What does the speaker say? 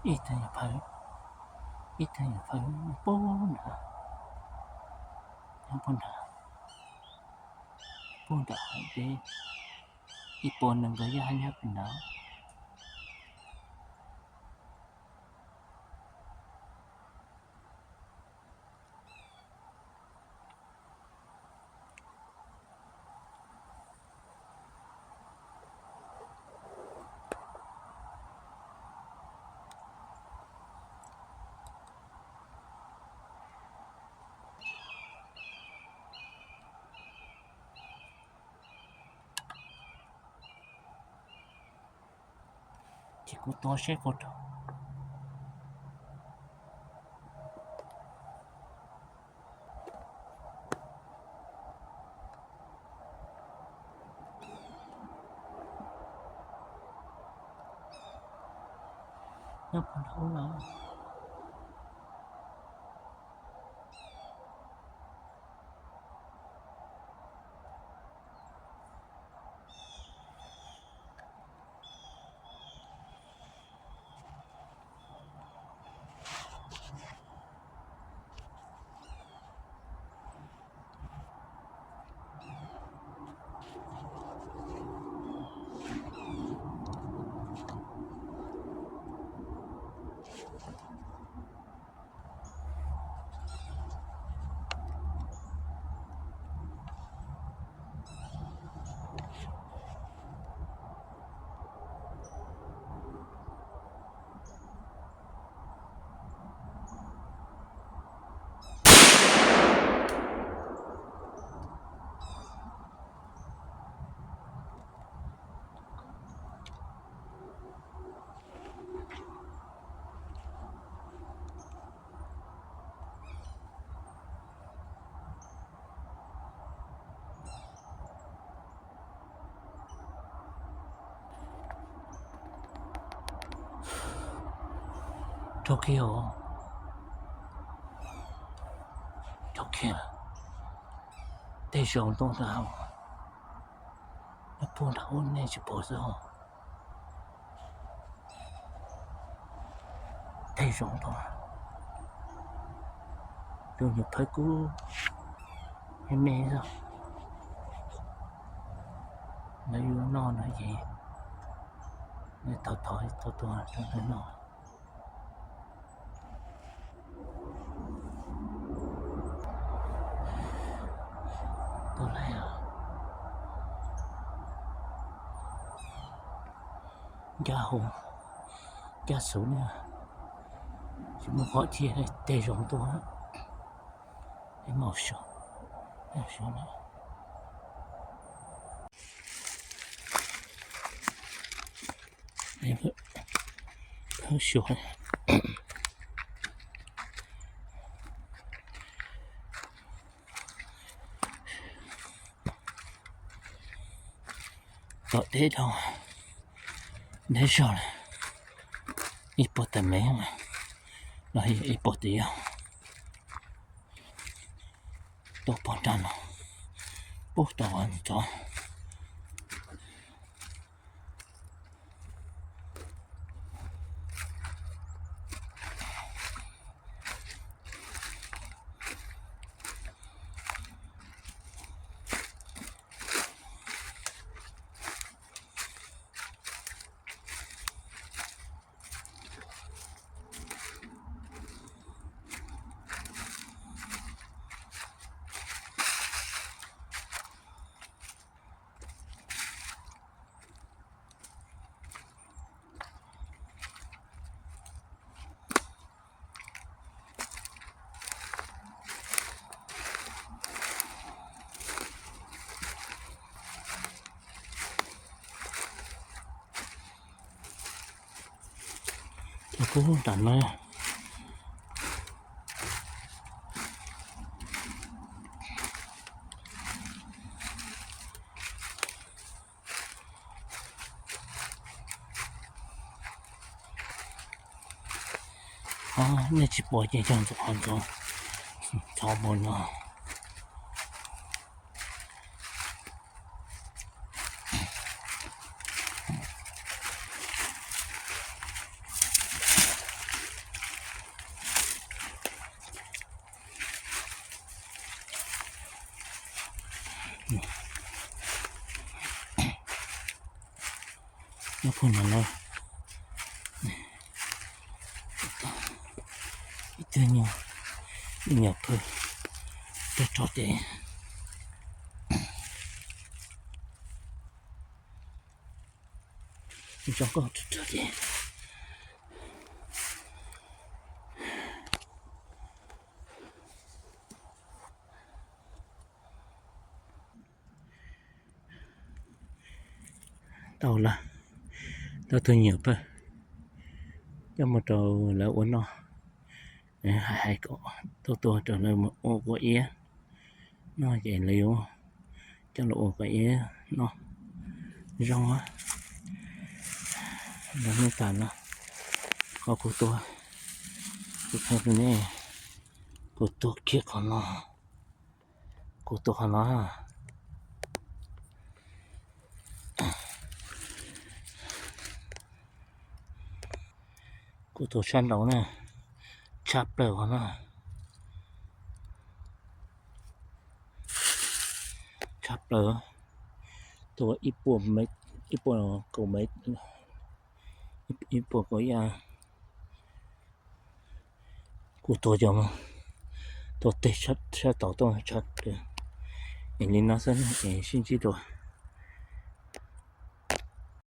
Ib tug nyuam phawj, ib tug nyuam phawj nyob puag nrad, nyob puag nrad, puag nram hav deb, ib puas nees nkaum yaj nyob pem nrad. Ces kuv tuav seb puas raug. Nyob puag nrad ub no. Raug kiag os. Raug kiag. Tej zaum ntuj nrad, nyob puag nrad ub nej tsis pom xwb os. Tej zaum ntuj, tus nyuam phawj kub me me xwb. Lawv yuav noj no ces nws tau thov tau tua rau nws noj. Tua lawm, ncaj hauv, ncaj xub na, tsis muaj qhov cia tej zaum tuaj. Peb mam sub, sub na. Phawj xyuas tom teb dhau, neb zog lawm, ib puas tawm mev los yog ib puas tawm yog tuaj pog nrag no, pub tau tsov. Cov kub nram no. Nej tsis pom ces yog ntxov, ntxov mus no. Nyob puag nram no, ib tug nyuam, ib nyuam phwj, tag rog ces zoo nkauj rog rog ces tau lawm. Tau tug nyuam phwj coj mus rau lawv ua noj, hais hais kom tuaj tua rau lawv ua kua iab noj ces lawv yuav coj los ua kua iab noj zoo. Lawv hnub tas no qhov kuv tua, kuv qhia rau nej, kuv tua kiag qhov no, kuv tua qhov no, kuv tua sab nraud na, tshaj plaws qhov no, tshaj plaws, tua ib puas, ib puas kaum mev, ib puas kaum ib, kuv tua cov, tua teg sab tod tuaj tshaj plaws. Es li no xwb es sib ntsib dua.